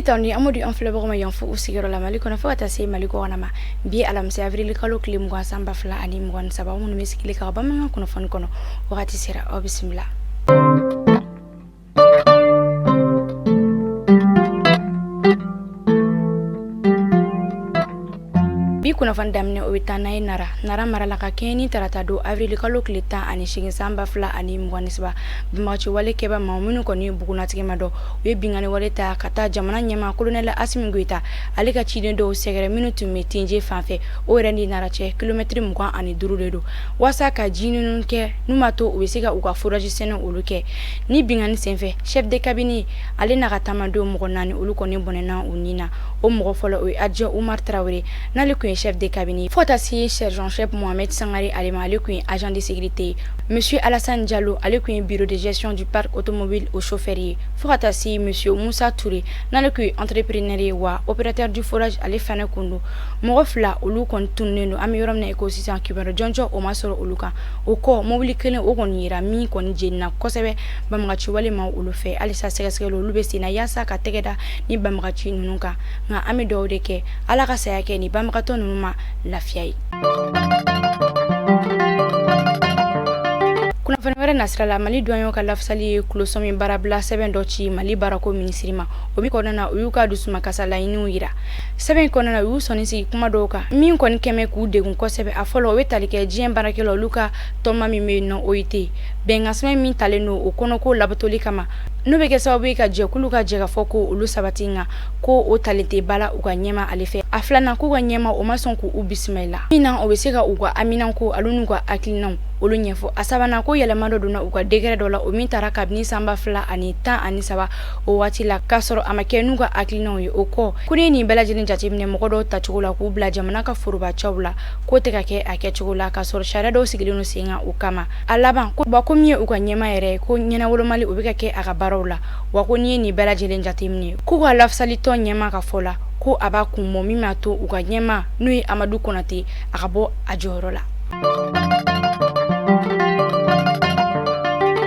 Foli ni tanu an b'o di an filɛbagaw ma yan fo u sigiyɔrɔ la Mali kɔnɔ fo ka taa se Mali kɔkan ma. Bi alamisa avril kalo tile 20 san 2023, minnu bɛ sigili ka bamanankan kunnafoni kɔnɔ, wagati sera, aw bisimila. Bi kunnafoni daminɛ, o bɛ taa n'a ye Nara, Nara mara la ka kɛɲɛ ni tarata don avril kalo tile 18 san 2023, banbagaci wale kɛba maa minnu kɔni ye bugunnatigɛ ma dɔn, u ye binkanni wale ta ka taa jamana ɲɛmaa kolonɛli Asimi Goyita ale ka ciden dɔw sɛgɛrɛ minnu tun bɛ Tinje fan fɛ. O yɛrɛ ni Nara cɛ kilomɛtiri 25 de don, waasa ka ji ninnu kɛ n'u ma to u bɛ se ka u ka forage sɛnɛ olu kɛ. Ni binkanni senfɛ, chef de cabinet ale n'a ka taamadenw mɔgɔ naani, olu kɔni bɔnɛna u ni na. O mɔgɔ fɔlɔ, o ye adjoint Umar Tarawele, n'ale tun ye chef de cabinet, fo ka taa se sergent chef Mohamed Sangare ale ma, ale tun ye agent de sécurité ye. Monsieur Alassane Diallo, ale tun ye bureau de gestion du parc automobile o chauffeur ye, fo ka taa se monsieur Moussa Touré, n'ale tun ye entrepreneur ye wa opérateur du forage ale fana kun don. Mɔgɔ fila, olu kɔni tununnen don. An bɛ yɔrɔ min na i ko sisan, kibaru jɔnjɔn o ma sɔrɔ olu kan. O kɔ, mobili kelen o kɔni yera min kɔni jenina kosɛbɛ banbagaci wale ma olu fɛ. Halisa sɛgɛsɛgɛli olu bɛ senna yaasa ka tɛgɛ da ni banbagaci ninnu kan. Nka an bɛ dugawu de kɛ, Ala ka saya kɛ ni banbagatɔ ninnu ma lafiya ye. Kunnafoni wɛrɛ nasira la, Mali duwanyew ka lafasali ye tulosɔmi baarabila sɛbɛn dɔ ci Mali baarako minisiri ma. O min kɔnɔna na, u y'u ka dusumakasa laɲiniw yira. Sɛbɛn in kɔnɔna na, u y'u sɔnni sigi kuma dɔw kan min kɔni kɛmɛ k'u degun kosɛbɛ. A fɔlɔ, o bɛ tali kɛ diɲɛ baarakɛlaw olu ka tɔnba min bɛ yen nɔ, OIT, bɛnkan sɛbɛn min talen don o kɔnɔko labatoli kama, n'o bɛ kɛ sababu ye ka jɛkulu ka jɛkafɔ ko olu sabati, nka ko o talen tɛ ba la u ka ɲɛmaa ale fɛ. A filanan, k'u ka ɲɛmaa o ma sɔn k'u bisimila min na o bɛ se ka u ka haminanko olu n'u ka hakilinaw olu ɲɛfɔ. A sabanan, ko yɛlɛma dɔ donna u ka décret dɔ la, o min tara kabini san 2013 o waati la, k'a sɔrɔ a ma kɛ n'u ka hakilinaw ye. O kɔ, ko ni nin bɛɛ lajɛlen jateminɛ mɔgɔ dɔw tacogo la k'u bila jamana ka forobacaw la, k'o tɛ ka kɛ a kɛcogo la, k'a sɔrɔ sariya dɔw sigilen don sen kan o kama. A laban, ko ko min ye u ka ɲɛmaa yɛrɛ ye, ko ɲɛnawolomali o bɛ ka kɛ a ka baaraw la. Wa ko n'i ye nin bɛɛ lajɛlen jateminɛ, k'u ka lafasalitɔn ɲɛmaa ka fɔ la, ko a b'a kun bɔ min b'a to u ka ɲɛmaa, n'o ye Amadu Konate, a ka bɔ a jɔyɔrɔ la.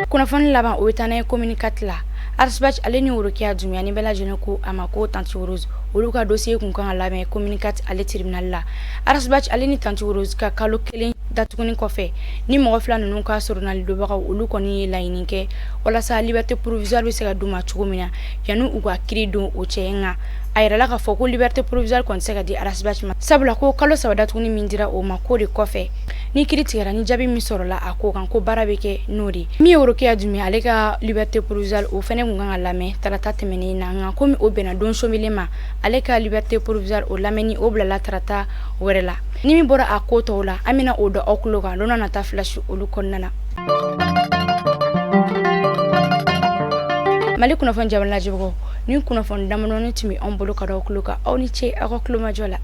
Kunnafoni laban, o bɛ taa n'a ye commune 4 la. Ras Bath ale ni Worokiya Dunbiya, ni bɛɛ lajɛlen ko a ma ko Tanti Rose, olu ka dossier kun kan ka labɛn commune 4 ale tribunal la. Ras Bath ale ni Tanti Rose ka kalo kelen datuguni kɔfɛ, ni mɔgɔ fila ninnu ka soronali donbagaw olu kɔni ye laɲini kɛ walasa liberté provisoire bɛ se ka d'u ma cogo min na yanni u ka kiri don o cɛ. Nka a yirala k'a fɔ ko liberté provisoire kɔni tɛ se ka di Ras Bath ma, sabula ko kalo 3 datuguni min dira o ma, k'o de kɔfɛ ni kiri tigɛra, ni jaabi min sɔrɔla a ko kan, ko baara bɛ kɛ n'o de. Min ye Worokiya Dunbiya ale ka liberté provisoire, o fɛnɛ kun kan ka lamɛn tarata tɛmɛnen na, nka komi o bɛnna don somilen ma, ale ka liberté provisoire o lamɛnni o bilala tarata wɛrɛ la. Ni min bɔra a ko tɔw la, an bɛna o da aw tulo kan don nata flash olu kɔnɔna na. Mali kunnafoni jabala lajɛbagaw, ni kunnafoni damadɔni tun bɛ anw bolo ka da aw tulo kan. Aw ni ce aw ka tulomajɔ la.